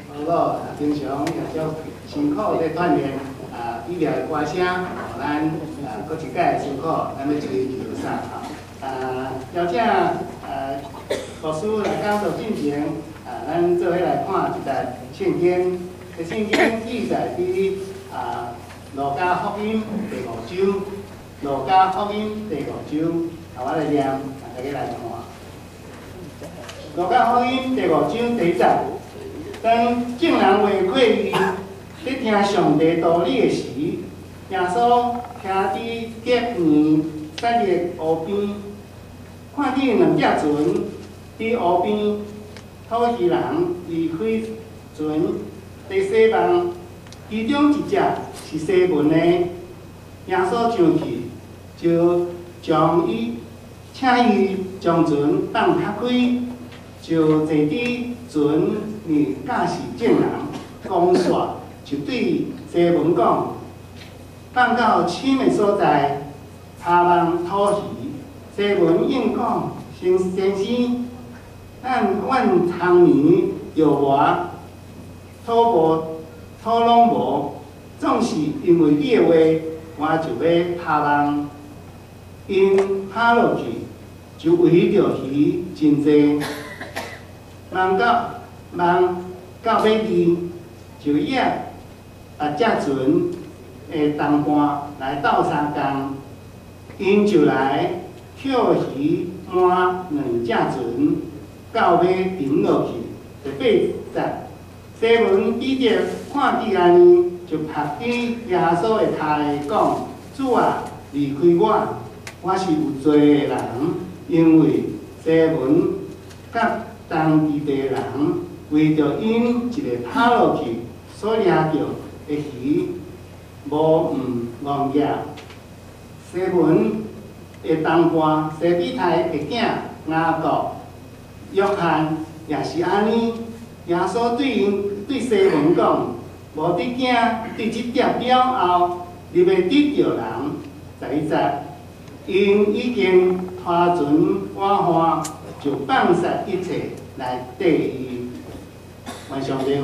好咯，平常也足辛苦咧鍛鍊啊，以來的歌聲，予咱啊，閣一擺思考，咱欲追求啥吼？啊，邀請啊牧師來講道進前，啊，咱做伙來看一節聖經。這聖經記載佇啊路加福音第五章，路加福音第五章，啊，我來念，啊，大家來看。路加福音第五章第一節。當眾人圍過伊，咧聽上帝道理的時，耶穌徛佇伯尼撒勒湖邊，看見兩隻船佇湖邊，討魚人離開船，佇洗網，其中一隻是西門的。耶穌上去，就將伊請伊將船放較開，就坐佇船裡教示眾人。講煞就對西門講：放到深的所在，拋網討魚。西門應講：先先生，咱阮終暝著無討無討攏無，總是因為你的話，我就欲拋網。𪜶拋落去，就圍著魚真濟，網到網到尾二，就約別隻船的同伴來鬥相共，𪜶就來抾魚滿兩隻船，到尾沉落去。第八節，西門彼得看見按呢，就伏佇耶穌的跤下講：主啊，離開我，我是有罪的人。因為西門佮當地的人為著𪜶一个拋落去所掠著的魚，無毋戇額。西門的同伴西庇太的囝雅各、約翰也是按呢。耶穌對𪜶對西門講：無得驚，對這碟了後，你欲得著人。11節，𪜶已經拖船倚岸，就放捒一切來綴伊。願上帝。